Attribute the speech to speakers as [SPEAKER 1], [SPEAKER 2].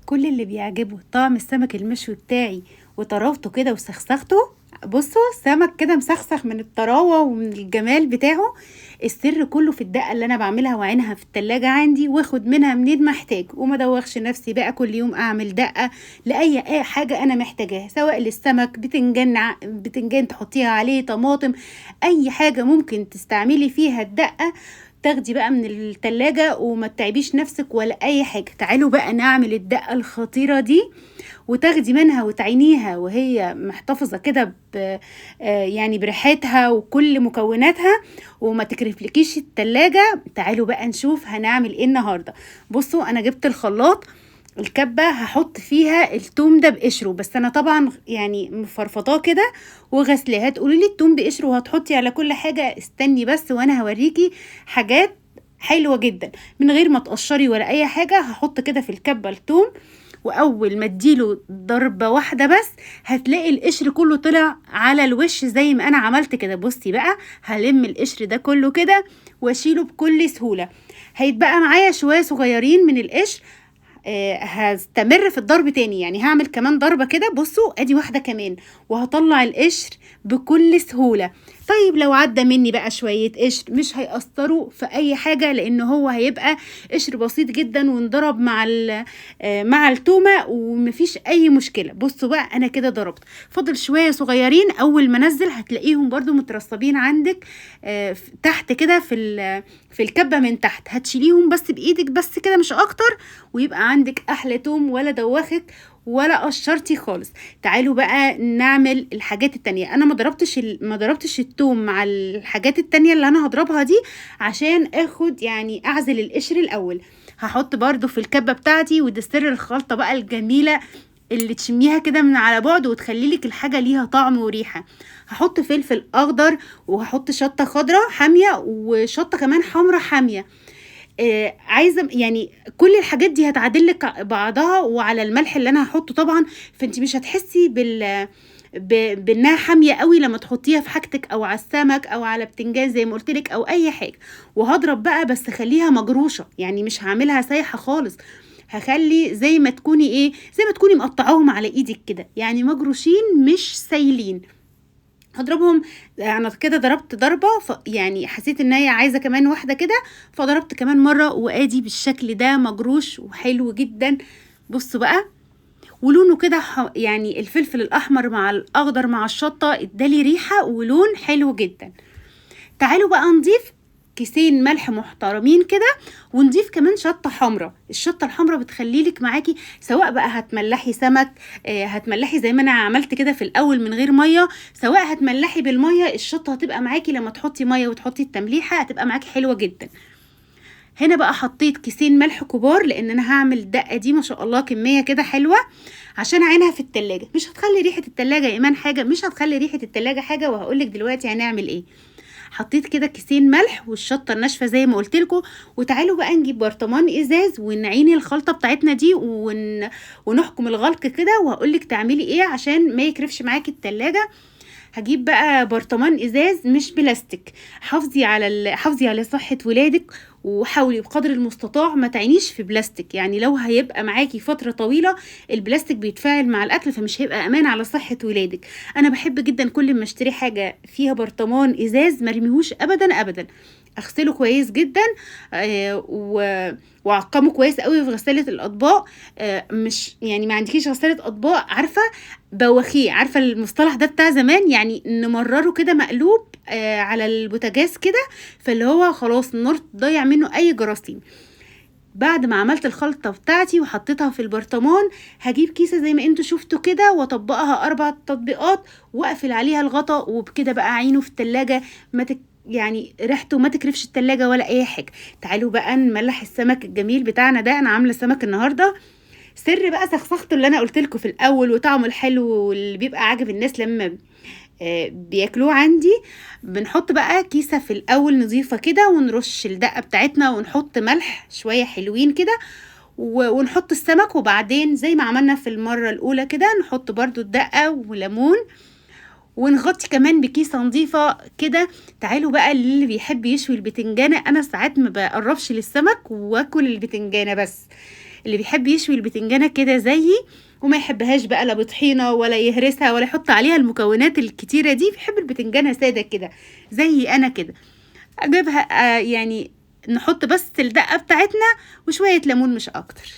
[SPEAKER 1] كل اللي بيعجبه طعم السمك المشوي بتاعي وطراوته كده وسخسخته. بصوا السمك كده مسخسخ من الطراوه ومن الجمال بتاعه. السر كله في الدقة اللي انا بعملها وعينها في التلاجة عندي، واخد منها منين ما احتاج، وما ادوخش نفسي بقى كل يوم اعمل دقه لاي اي حاجة انا محتاجاها، سواء للسمك بتنجان تحطيها عليه، طماطم، اي حاجة ممكن تستعملي فيها الدقة تاخدي بقى من التلاجة وما تتعبيش نفسك ولا اي حاجة. تعالوا بقى نعمل الدقة الخطيرة دي وتاخدي منها وتعينيها وهي محتفظة كده يعني بريحتها وكل مكوناتها وما تكرفلكيش التلاجة. تعالوا بقى نشوف هنعمل ايه النهاردة. بصوا انا جبت الخلاط، الكبة هحط فيها التوم ده بقشره، بس انا طبعا يعني مفرفطاه كده وغسلاه. هتقولي لي التوم بقشره وهتحطي على كل حاجة؟ استني بس وانا هوريكي حاجات حلوة جدا من غير ما تقشري ولا اي حاجة. هحط كده في الكبة التوم، واول ما اديله ضربة واحدة بس هتلاقي القشر كله طلع على الوش زي ما انا عملت كده. بصي بقى هلم القشر ده كله كده واشيله بكل سهولة. هيتبقى معايا شوية صغيرين من القشر، هستمر في الضرب تاني، يعني هعمل كمان ضربة كده. بصوا ادي واحدة كمان وهطلع القشر بكل سهولة. طيب لو عدى مني بقى شوية قشر مش هيأثروا في اي حاجة، لان هو هيبقى قشر بسيط جدا وانضرب مع التومة ومفيش اي مشكلة. بصوا بقى انا كده ضربت، فاضل شوية صغيرين، اول ما انزل هتلاقيهم برضو مترصبين عندك، تحت كده في الكبة من تحت. هتشيليهم بس بايدك بس كده مش اكتر، ويبقى عندك احلى توم ولا دوخك ولا قشرتي خالص. تعالوا بقى نعمل الحاجات التانية. انا ما ضربتش التوم مع الحاجات التانية اللي انا هضربها دي عشان اخد يعني اعزل القشر الاول. هحط برضو في الكبة بتاعتي، وده سر الخلطة بقى الجميلة اللي تشميها كده من على بعد وتخلي لك الحاجة ليها طعم وريحة. هحط فلفل اخضر، وهحط شطة خضراء حامية، وشطة كمان حمراء حامية. عايزة يعني كل الحاجات دي هتعادل لك بعضها، وعلى الملح اللي انا هحطه طبعا، فانت مش هتحسي بانها حامية قوي لما تحطيها في حاجتك او على السمك او على بتنجان زي ما قلت لك او اي حاجة. وهضرب بقى، بس خليها مجروشة، يعني مش هعملها سايحة خالص، هخلي زي ما تكوني ايه، زي ما تكوني مقطعاهم على ايدك كده، يعني مجروشين مش سايلين. هضربهم انا كده، ضربت ضربه يعني حسيت ان هي عايزه كمان واحدة كده، فضربت كمان مرة، وادي بالشكل ده مجروش وحلو جدا. بصوا بقى ولونه كده يعني الفلفل الاحمر مع الاخضر مع الشطه ادالي ريحه ولون حلو جدا. تعالوا بقى نضيف كيسين ملح محترمين كده، ونضيف كمان شطه حمراء. الشطه الحمراء بتخليلك معاكي سواء بقى هتملحي سمك، هتملحي زي ما انا عملت كده في الاول من غير مية، سواء هتملحي بالمية، الشطه هتبقى معاكي لما تحطي مية وتحطي التمليحه هتبقى معاكي حلوة جدا. هنا بقى حطيت كيسين ملح كبار، لان انا هعمل الدقة دي ما شاء الله كمية كده حلوة عشان اعينها في التلاجة. مش هتخلي ريحه التلاجة يا ايمان حاجة، مش هتخلي ريحه التلاجة حاجة، وهقولك دلوقتي هنعمل ايه. حطيت كده كيسين ملح والشطه الناشفه زي ما قلت لكم. وتعالوا بقى نجيب برطمان ازاز ونعين الخلطة بتاعتنا دي ونحكم الغلق كده، وهقولك تعملي ايه عشان ما يكرفش معاكي التلاجة. هجيب بقى برطمان ازاز مش بلاستيك. حافظي على صحة ولادك، وحاولي بقدر المستطاع ما تعينيش في بلاستيك، يعني لو هيبقى معاكي فترة طويلة البلاستيك بيتفاعل مع الاكل، فمش هيبقى امان على صحة ولادك. انا بحب جدا كل ما اشتري حاجة فيها برطمان ازاز ما ارميهوش ابدا ابدا، اغسله كويس جدا، واعقمه كويس قوي في غسالة الاطباق. مش يعني ما عندكيش غسالة اطباق، عارفه بواخيه، عارفه المصطلح ده بتاع زمان، يعني نمرره كده مقلوب، على البوتاجاز كده، فاللي هو خلاص النار تضيع منه اي جراثيم. بعد ما عملت الخلطة بتاعتي وحطيتها في البرطمان، هجيب كيسة زي ما انتوا شفتوا كده واطبقها 4 تطبيقات واقفل عليها الغطا، وبكده بقى عينه في التلاجة، ما تك يعني ريحته ما تكرفش التلاجة ولا اي حاجة. تعالوا بقى نملح السمك الجميل بتاعنا ده. انا عاملة سمك النهاردة، سر بقى سخسخته اللي انا قلت لكم في الاول، وطعمه الحلو واللي بيبقى عاجب الناس لما بياكلوه عندي. بنحط بقى كيسة في الاول نظيفة كده، ونرش الدقة بتاعتنا، ونحط ملح شوية حلوين كده، ونحط السمك، وبعدين زي ما عملنا في المرة الاولى كده نحط برضو الدقة وليمون، ونغطي كمان بكيسة نظيفة كده. تعالوا بقى للي بيحب يشوي البتنجانة، انا ساعات ما بقربش للسمك واكل البتنجانة بس. اللي بيحب يشوي البتنجانه كده زيي وما يحبهاش بقى لا بطحينه ولا يهرسها ولا يحط عليها المكونات الكتيرة دي، بيحب البتنجانه ساده كده زي انا كده. اجيبها يعني نحط بس الدقة بتاعتنا وشوية ليمون مش اكتر.